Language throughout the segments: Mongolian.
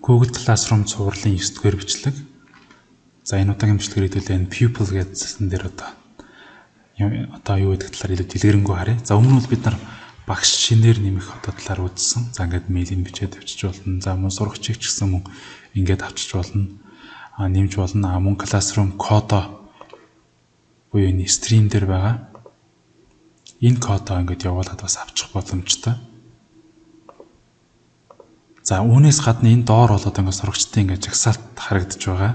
Google Classroom цувралын 9 дугаар бичлэг. За, энэ удаагийн бичлэгээр хэдүүлээ энэ pupil гэсэн дээр одоо юу гэдэг талаар илүү дэлгэрэнгүй харъя. За, өмнө нь бол бид нар багш шинээр нэмэх одоо талаар үзсэн. За, ингээд мэйлийг бичээд авчиж болно. За, мөн сурагчийг ч гэсэн мөн ингээд авчиж болно. Нэмж болно. Мөн Classroom кодо буюу энэ stream дээр байгаа энэ кодоо ингээд явуулаад бас авчих боломжтой. За, үүнээс гадна энэ доор болоод ингээд сурагчдын ингээд жагсаалт харагдаж байгаа.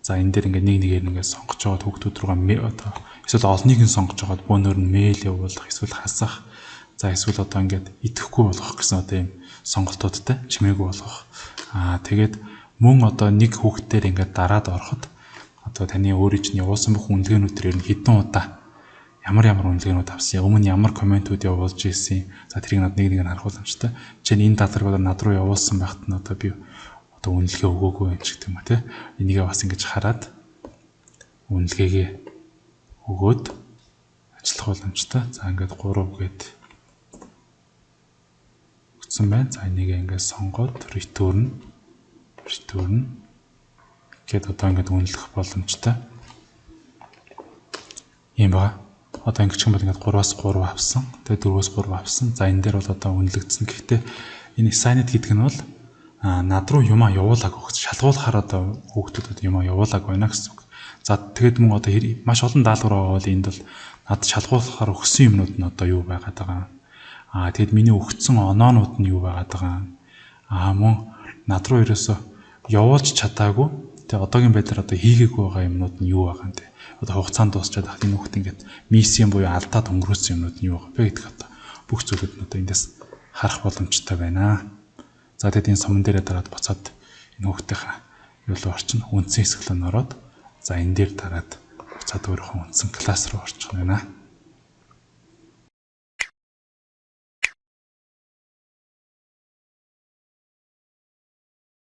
За, энэ дээр ингээд нэг нэгээр ингээд сонгож байгаа хүүхдүүд рүүгээ одоо эсвэл олныг нь сонгож байгаад бөөнөр нь мэйл явуулах, эсвэл хасах, за, эсвэл одоо ингээд идэхгүй болгох гэсэн одоо ийм сонголтуудтай, чимээгүй болгох. Тэгээд мөн одоо нэг хүүхдээр ингээд дараад ороход одоо таны өөрийн чинь явуулсан бүх үнэлгээнүүд төр нь хэдэн удаа ямар ямар үнэлгээнүүд авсан, өмнө ямар комментүүд явуулж ирсэн. За, тэрийг над нэг нэг нь харах боломжтой. Жишээ нь, энэ даалгаврыг одоо над руу явуулсан байхад нь одоо би одоо үнэлгээ өгөөгүй юм ч гэдэг юм уу, те. Энийгээ бас ингэж хараад үнэлгээгээ өгөөд ажиллах боломжтой. За, ингээд 3 гээд өгсөн байна. За, энийг ингээд сонгоод return гээд одоо ингээд үнэлэх боломжтой. Ийм ба. Одоо ингэж юм бол ингээд 3-аас 3 авсан. Тэгээ 4-өөс 3 авсан. За, энэ дээр бол одоо үнэлэгдсэн. Гэхдээ энэ assigned гэдэг нь бол над руу юмаа явуулаагүй. Шалгуулахаар одоо хүүхдүүд юмаа явуулаагүй байна гэсэн үг. За, тэгээд мөн одоо маш олон даалгавар байгаа бол энд бол над шалгуулахаар өгсөн юмнууд нь одоо юу байгаад байгаа. Тэгээд миний өгсөн оноонууд нь юу байгаад байгаа. Мөн над руу ерөөсө явуулж чадаагүй. Тэгээ одоогийн байдлаар одоо хийгээгүй байгаа юмнууд нь юу байгаа юм те. Одоо хугацаанд дуусчаад хат энэ хүүхд ингээд missing буюу алдаад өнгөрөөсөн юмнууд нь юу байгаа бэ гэдэг одоо бүх зүйлүүд нь одоо эндээс харах боломжтой байна. За, тэгэд энэ суман дээрээ дараад буцаад энэ хүүхдийнхаа юу руу орчин, үндсэн хэсэг рүү ороод, за, энэ дээр дараад буцаад өөрийнхөө үндсэн класс руу орчих байна.